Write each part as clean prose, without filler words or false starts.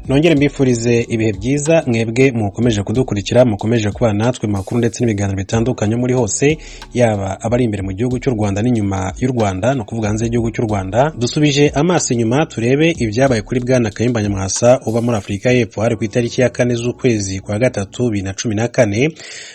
Nongere mbifurize ibihe byiza mwebwe mukomeje kudukurikira, mukomeje kubana natwe mu makuru ndetse n'ibiganiro bitandukanye muri hose, yaba abari imbere mu gihugu cy'u Rwanda n'inyuma y'u Rwanda, ni ukuvuga hanze y'igihugu cy'u Rwanda. Dusubije amaso inyuma turebe ibyabaye kuri Bwana Kayumba Nyamwasa uba muri Afurika y'Epfo. Hari ku itariki ya 4 z'ukwezi kwa gatatu 2014.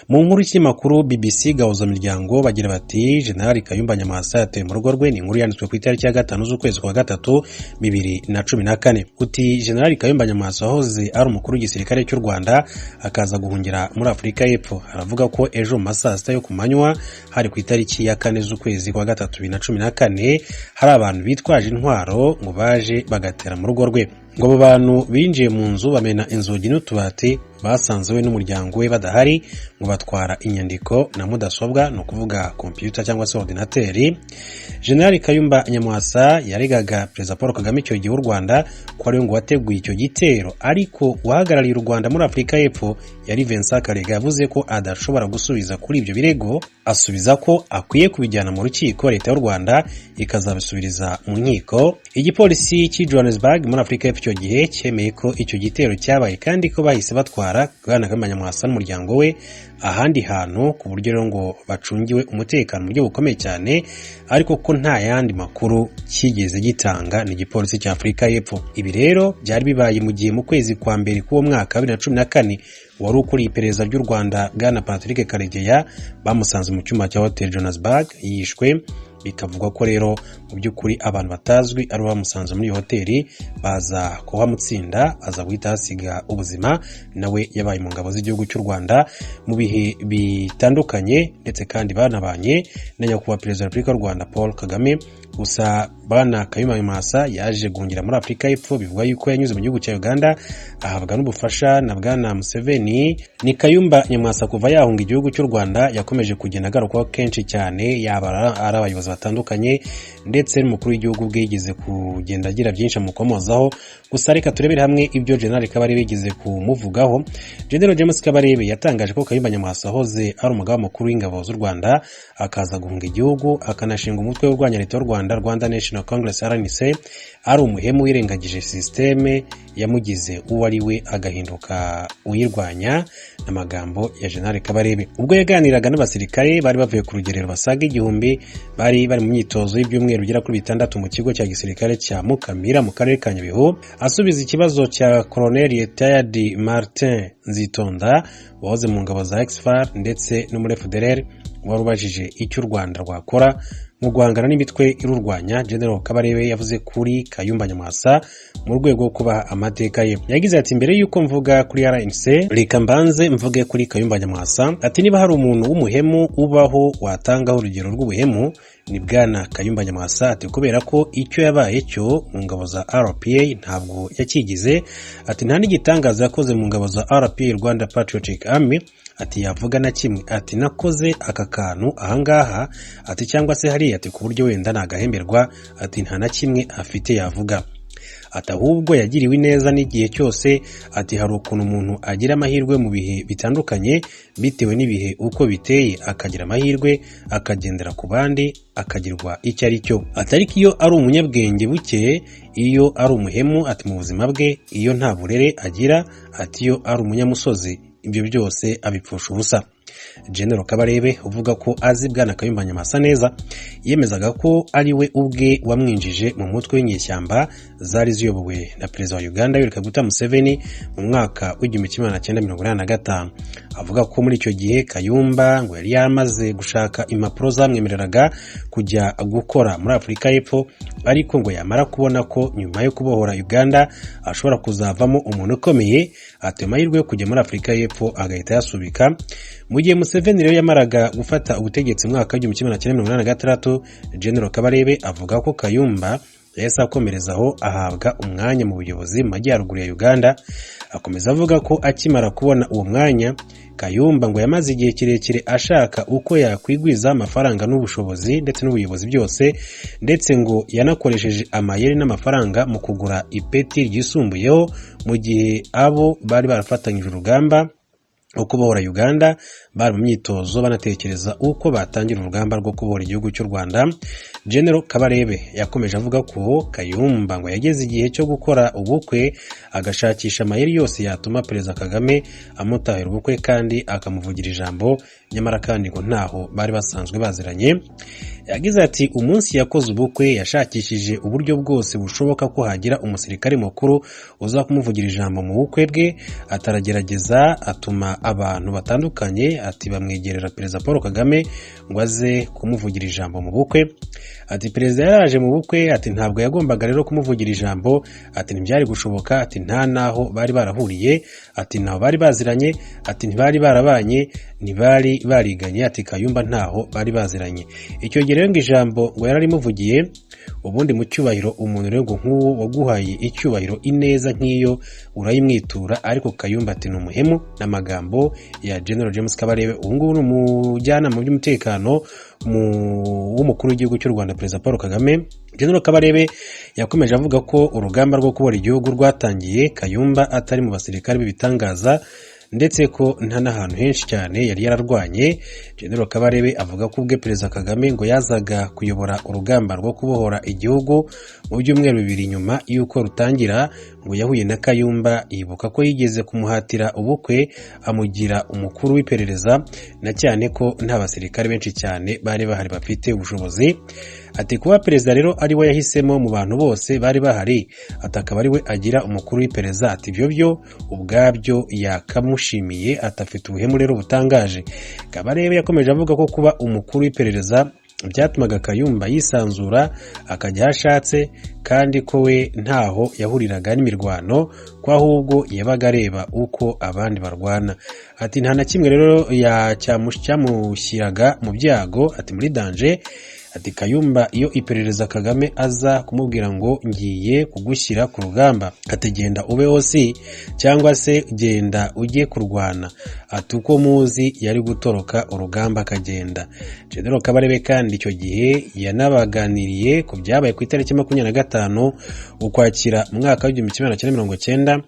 Mu nkuru y'ikinyamakuru BBC Gahuzamiryango bagira bati: "Generali Kayumba Nyamwasa yateye mu rugo rwe." Ni inkuru yanditswe ku itariki ya 5 z'ukwezi kwa gatatu 2014. Uti Generali Kayumba Nyamwasa wahoze ari umukuru w'igisirikare cy'u Rwanda akaza guhungira muri Afurika y'Epfo, aravuga ko ejo mu ma saa sita yo ku manywa, hari ku itariki ya 4 z'ukwezi kwa gatatu 2014, hari abantu bitwaje intwaro ngo baje bagatera mu rugo rwe. Ngo abo bantu binjiye mu nzu, bamena inzugi n'utubati, basanze we n'umuryango we badahari, ngo batwara inyandiko na mudasobwa, ni ukuvuga kompiyuta cyangwa se ordinateri. Generali Kayumba Nyamwasa yaregaga Perezida Paul Kagame icyo gihe w'u Rwanda ko ariwe ngo wateguye icyo gitero, ariko uwahagarariye u Rwanda muri Afurika y'Epfo yari Vincent Karega yavuze ko adashobora gusubiza kuri ibyo birego, asubiza ko akwiye kubijyana mu rukiko, leta y'u Rwanda ikazabisubiriza mu nkiko. Igipolisi cy'i Johannesburg muri Afurika y'Epfo icyo gihe cyemeye ko icyo gitero cyabaye kandi ko bahise batwara Bwana Kayumba Nyamwasa n'umuryango we ahandi hantu, ku buryo rero ngo bacungiwe umutekano mu buryo bukomeye cyane, ariko ko nta yandi makuru cyigeze gitanga ni igipolisi cya Afurika y'Epfo. Ibi rero byari bibaye mu gihe mu kwezi kwa mbere k'uwo mwaka wa 2014 wari ukuriye iperereza ry'u Rwanda, Bwana Patrick Karegeya, bamusanze mu cyumba cya Hotel Johannesburg yishwe. Bikavugwa ko rero mu by'ukuri abantu batazwi ari bamusanze muri iyo hoteli, baza kuhamutsinda, aza guhita ahasiga ubuzima. Nawe yabaye mu ngabo z'igihugu cy'u Rwanda mu bihe bitandukanye, ndetse kandi banabanye na Nyakubahwa Perezida wa Repubulika y'u Rwanda Paul Kagame. Gusa Bwana Kayumba Nyamwasa yaje guhungira muri Afurika y'Epfo, bivugwa yuko yanyuze mu gihugu cya Uganda ahabwa n'ubufasha na Bwana Museveni. Ni Kayumba Nyamwasa kuva yahunga igihugu cy'u Rwanda yakomeje kugenda agarukwaho kenshi cyane, yaba ari abayobozi batandukanye ndetse n'umukuru w'igihugu ubwe yigeze kugenda agira byinshi amukomozaho. Gusa reka turebere hamwe ibyo General Kabarebe yigeze kumuvugaho. General James Kabarebe yatangaje ko Kayumba Nyamwasa wahoze ari umugaba mukuru w'ingabo z'u Rwanda akaza guhunga igihugu, akanashinga umutwe urwanya leta y'u Rwanda, Rwanda National Congress RNC, ari umuhemu wirengagije sisiteme yamugize uwo ari we, agahinduka uyirwanya. Amagambo ya General Kabarebe ubwo yaganiraga n'abasirikare bari bavuye ku rugerero basaga 1000, bari bari mu myitozo y'ibyumweru bigera kuri 6 mu kigo cya gisirikare cya Mukamira mu karere ka Nyabihu, asubiza ikibazo cya Colonel Retired Martin Nzitonda wahoze mu ngabo za Ex-FAR ndetse no muri FDLR, wari ubajije icyo u Rwanda rwakora mu guhangana n'imitwe irurwanya. General Kabarebe yavuze kuri Kayumba Nyamwasa mu rwego rwo kubaha amateka ye. Yagize ati: "Mbere y'uko mvuga kuri RNC, reka mbanze mvuge kuri Kayumba Nyamwasa." Ati: "Niba hari umuntu w'umuhemu ubaho watangaho urugero rw'ubuhemu, ni Bwana Kayumba Nyamwasa." Ati: "Kubera ko icyo yabaye cyo mu ngabo za RPA ntabwo yakigize." Ati: "Nta n'igitangaza yakoze mu ngabo za RPA, Rwanda Patriotic Army." Ati: "Yavuga na kimwe ati nakoze aka kantu ahangaha," ati, "cyangwa se hariya," ati, "ku buryo wenda nagahemberwa." Ati: "Nta na kimwe afite yavuga." Ati: "Ahubwo yagiriwe ineza n'igihe cyose." Ati: "Hari ukuntu umuntu agira amahirwe mu bihe bitandukanye bitewe n'ibihe uko biteye, akagira amahirwe akagendera ku bandi, akagirwa icyo ari cyo." Ati: "Ariko iyo ari umunyabwenge buke, iyo ari umuhemu," ati, "mu buzima bwe, iyo nta burere agira," ati, "iyo ari umunyamusozi, ibyo byose abipfusha ubusa." General Kabarebe uvuga ko azi Bwana Kayumba Nyamwasa neza, yemezaga ko ari we ubwe wamwinjije mu mutwe w'inyeshyamba zari ziyobowe na Perezida wa Uganda Yoweri Kaguta Museveni mu mwaka w'1985. Avuga ko muri icyo gihe Kayumba ngo yari yamaze gushaka impapuro zamwemereraga kujya gukora muri Afurika y'Epfo, ariko ngo yamara kubona ko nyuma yo kubohora Uganda ashobora kuzavamo umuntu ukomeye, ati amahirwe yo kujya muri Afurika y'Epfo agahita yasubika. Mu gihe Museveni rero yamaraga gufata ubutegetsi mu mwaka w'1986, General Kabarebe avuga ko Kayumba yahise akomerezaho, ahabwa umwanya mu buyobozi mu majyaruguru ya Uganda. Akomeza avuga ko akimara kubona uwo mwanya, Kayumba ngo yamaze igihe kirekire ashaka uko yakwigwiza amafaranga n'ubushobozi ndetse n'ubuyobozi byose, ndetse ngo yanakoresheje amayeri n'amafaranga mu kugura ipeti ryisumbuyeho, mu gihe abo bari barafatanyije urugamba wo kubohora Uganda, bari mu myitozo banatekereza uko batangira urugamba rwo kubohora igihugu cy'u Rwanda. General Kabarebe yakomeje avuga ko Kayumba ngo yageze igihe cyo gukora ubukwe, agashakisha amayeri yose yatuma Perezida Kagame amutahira ubukwe kandi akamuvugira ijambo, nyamara kandi ngo ntaho bari basanzwe baziranye. Yagize ati: "Umunsi yakoze ubukwe yashakishije uburyo bwose bushoboka ko hagira umusirikare mukuru uza kumuvugira ijambo mu bukwe bwe, ataragerageza atuma abantu batandukanye, ati bamwegerera Perezida Paul Kagame ngo aze kumuvugira ijambo mu bukwe." Ati perezida yaraje mu bukwe, ati ntabwo yagombaga rero kumuvugira ijambo, ati ntibyari gushoboka, ati nta naho bari barahuriye, ati ntaho bari baziranye, ati ntibari barabanye, ntibari bariganye, ati Kayumba ntaho bari baziranye. Icyo gihe rero ngo ijambo ngo yararimuvugiye. Ubundi mu cyubahiro, umuntu rero ngo nk'uwo waguhaye icyubahiro, ineza nk'iyo urayimwitura, ariko Kayumba ati ni umuhemu. N'amagambo ya General James Kabarebe, ubu ngubu ni umujyanama mu by'umutekano w'umukuru w'igihugu cy'u Rwanda, Perezida Paul Kagame. General Kabarebe yakomeje avuga ko urugamba rwo kubohora igihugu rwatangiye Kayumba atari mu basirikare b'ibitangaza, ndetse ko nta n'ahantu henshi cyane yari yararwanye. General Kabarebe avuga ko ubwe Perezida Kagame ngo yazaga kuyobora urugamba rwo kubohora igihugu mu byumweru 2 nyuma y'uko rutangira, ngo yahuye na Kayumba, yibuka ko yigeze kumuhatira ubukwe, amugira umukuru w'iperereza, na cyane ko nta basirikare benshi cyane bari bahari bafite ubushobozi. Ati kuba perezida rero ari we yahisemo mu bantu bose bari bahari, ati akaba ari we agira umukuru w'iperereza, ati ibyo byo ubwabyo yakamushimiye, ati afite ubuhemu rero butangaje. Kabarebe yakomeje avuga ko kuba umukuru w'iperereza byatumaga Kayumba yisanzura akajya aho ashatse, kandi ko we ntaho yahuriraga n'imirwano, ko ahubwo yabaga areba uko abandi barwana. Ati nta na kimwe rero cyamushyiraga mu byago, ati muri danger. Ati Kayumba iyo iperereza Kagame aza kumubwira ngo ngiye kugushyira ku rugamba, ati genda ube osi cyangwa se genda ujye kurwana, ati uko muzi yari gutoroka urugamba akagenda. General Kabarebe kandi icyo gihe yanabaganiriye ku byabaye ku itariki 25 Ukwakira mu mwaka w'1990,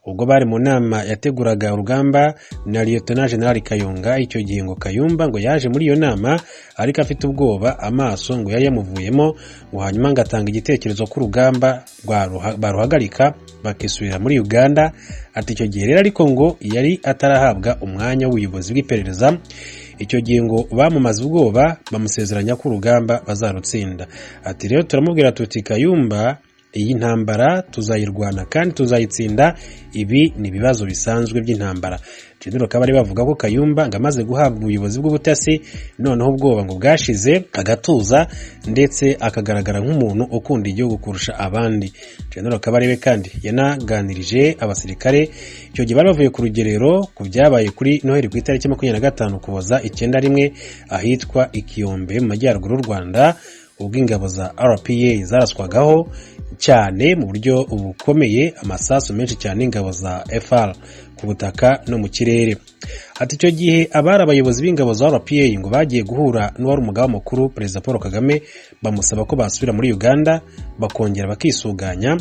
ubwo bari mu nama yateguraga urugamba na Lieutenant General Kayonga. Icyo gihe ngo Kayumba ngo yaje muri iyo nama ariko afite ubwoba, amaso ngo yari yamuvuyemo, ngo hanyuma ngo atanga igitekerezo ko urugamba baruhagarika bakisubira muri Uganda. Ati icyo gihe rero ariko ngo yari atarahabwa umwanya w'ubuyobozi bw'iperereza. Icyo gihe ngo bamumaze ubwoba, bamusezeranya ko urugamba bazarutsinda. Ati rero turamubwira tuti: "Kayumba, iyi ntambara tuzayirwana kandi tuzayitsinda, ibi ni ibibazo bisanzwe by'intambara." General Kabarebe bavuga ko Kayumba ngo amaze guhabwa ubuyobozi bw'ubutasi, noneho ubwoba ngo bwashize, agatuza, ndetse akagaragara nk'umuntu ukunda igihugu kurusha abandi. General Kabarebe kandi yanaganirije abasirikare icyo gihe bari bavuye ku rugerero ku byabaye kuri Noheli ku itariki 25 Ukuboza 91 ahitwa Ikiyombe mu majyaruguru y'u Rwanda, ubwo ingabo za RPA zaraswagaho cyane mu buryo bukomeye, amasasu menshi cyane, ingabo za FAR ku butaka no mu kirere. Ati icyo gihe abari abayobozi b'ingabo za RPA ngo bagiye guhura n'uwari umugaba mukuru, Perezida Paul Kagame, bamusaba ko basubira muri Uganda bakongera bakisuganya.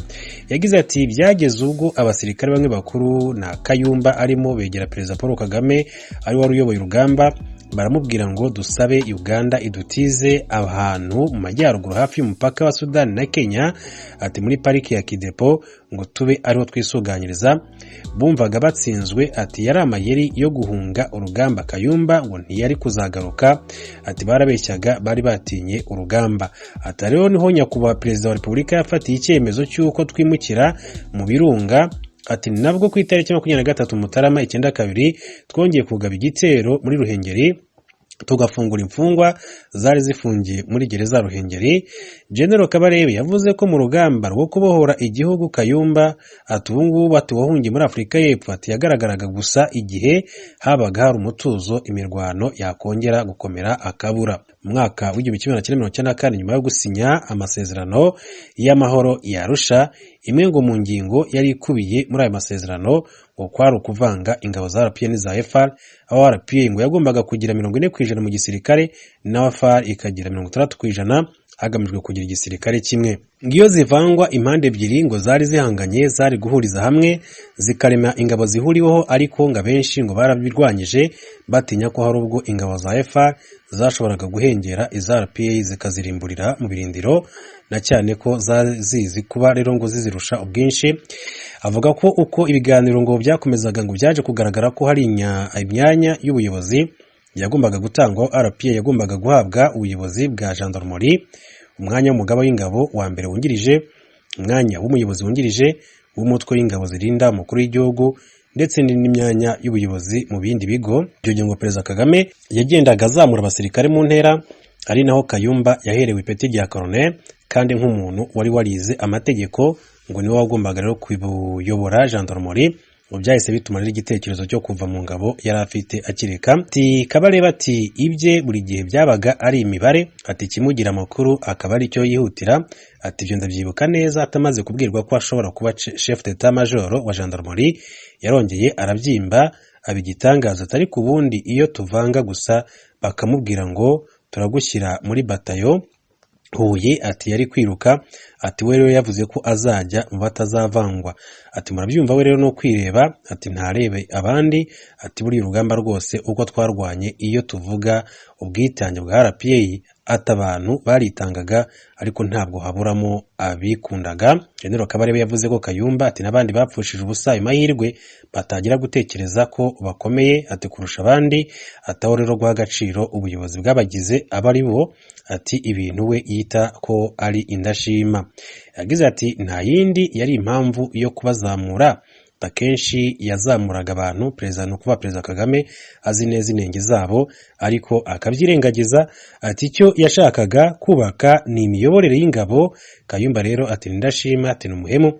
Yagize ati: "Byageze ubwo abasirikare bamwe bakuru na Kayumba arimo begera Perezida Paul Kagame ari wari uyoboye urugamba, baramubwira ngo dusabe Uganda idutize ahantu mu majyaruguru hafi y'umupaka wa Sudani na Kenya, ati muri pariki ya Kidepo, ngo tube ariho twisuganyiriza." Bumvaga batsinzwe, ati yari amayeri yo guhunga urugamba, Kayumba ngo ntiyari kuzagaruka, ati barabeshyaga, bari batinye urugamba. Ati rero niho Nyakubahwa Perezida wa Repubulika yafatiye icyemezo cy'uko twimukira mu birunga. Ati nabwo ku itariki 23 Mutarama 92 twongeye kugaba igitero muri Ruhengeri, tugafungura imfungwa zari zifungiye muri gereza Ruhengeri. General Kabarebe yavuze ko mu rugamba rwo kubohora igihugu, Kayumba ati ubu ngubu ati wahungiye muri Afurika y'Epfo, ati yagaragaraga gusa igihe habaga hari umutuzo, imirwano yakongera gukomera akabura. Mu mwaka w'1994, nyuma yo gusinya amasezerano y'amahoro ya Arusha, imwe ngo mu ngingo yari ikubiye muri ayo masezerano ngo kwari ukuvanga ingabo za RPA n'iza FAR, aho RPA ngo yagombaga kugira 40% mu gisirikare naho FAR ikagira 60%. hagamijwe kugira igisirikare kimwe. Ngiyo zivangwa, impande ebyiri ngo zari zihanganye zari guhuriza hamwe zikarema ingabo zihuriweho, ariko ngo abenshi ngo barabirwanyije, batinya ko hari ubwo ingabo za FAR zashoboraga guhengera iza RPA zikazirimburira mu birindiro, na cyane ko zizi kuba rero ngo zizirusha ubwinshi. Avuga ko uko ibiganiro ngo byakomezaga, ngo byaje kugaragara ko hari imyanya y'ubuyobozi yagombaga gutangwa. RPA yagombaga guhabwa ubuyobozi bwa gendarmerie, umwanya w'umugaba w'ingabo wa mbere wungirije, umwanya w'umuyobozi wungirije w'umutwe w'ingabo zirinda umukuru w'igihugu, ndetse n'indi myanya y'ubuyobozi mu bindi bigo. Icyo gihe ngo Perezida Kagame yagendaga azamura abasirikare mu ntera, ari naho Kayumba yaherewe ipeti rya colonel, kandi nk'umuntu wari warize amategeko ngo niwe wagombaga rero kuyobora gendarmerie. Ngo byahise bituma rero igitekerezo cyo kuva mu ngabo yari afite akireka. Ati Kabarebe ati ibye buri gihe byabaga ari imibare, ati ikimugira amakuru akaba aricyo yihutira. Ati ibyo ndabyibuka neza, atamaze kubwirwa ko ashobora kuba chef d'état major wa gendarmerie, yarongeye arabyimba aba igitangaza. Atari ku bundi iyo tuvanga gusa bakamubwira ngo turagushyira muri batayo Huye, ati yari kwiruka. Ati we rero yavuze ko azajya mu batazavangwa. Ati murabyumva, we rero no kwireba, ati ntarebe abandi. Ati buriya urugamba rwose uko twarwanye, iyo tuvuga ubwitange bwa RPA, ati abantu baritangaga, ariko ntabwo haburamo abikundaga. General Kabarebe yavuze ko Kayumba, ati n'abandi bapfushije ubusa ayo mahirwe, batangira gutekereza ko bakomeye, ati kurusha abandi, ataho rero guha agaciro ubuyobozi bw'abagize abo ari bo, ati ibintu we yita ko ari indashima. Yagize ati nta yindi yari impamvu yo kubazamura. Akenshi yazamuraga abantu perezida, ni ukuvuga Perezida Kagame, azi neza inenge zabo ariko akabyirengagiza. Ati icyo yashakaga kubaka ni imiyoborere y'ingabo. Kayumba rero ati ndashima, ati ni umuhemu.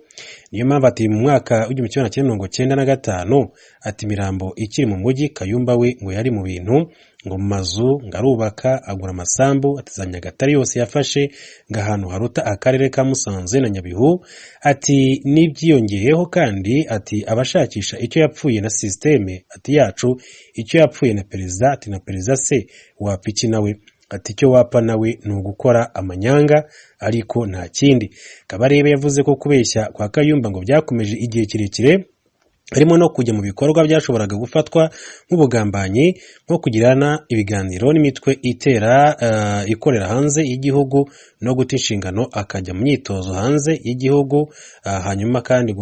Niyo mpamvu ati mu mwaka w'1995, ati imirambo ikiri mu mujyi, Kayumba we ngo yari mu bintu, ngo mu mazu, ngo arubaka, agura amasambu, ati za Nyagatare yose yafashe, ngo ahantu haruta akarere ka Musanze na Nyabihu. Ati n'ibyiyongeyeho kandi, ati abashakisha icyo yapfuye na système, ati yacu, icyo yapfuye na perezida. Ati na perezida se wapfa iki nawe? Ati icyo wapfa nawe ni ugukora amanyanga, ariko nta kindi. Kabarebe yavuze ko kubeshya kwa Kayumba ngo byakomeje igihe kirekire, harimo no kujya mu bikorwa byashoboraga gufatwa nk'ubugambanyi, nko kugirana ibiganiro n'imitwe itera ikorera hanze y'igihugu, no guta inshingano akajya mu myitozo hanze y'igihugu. Hanyuma kandi ngo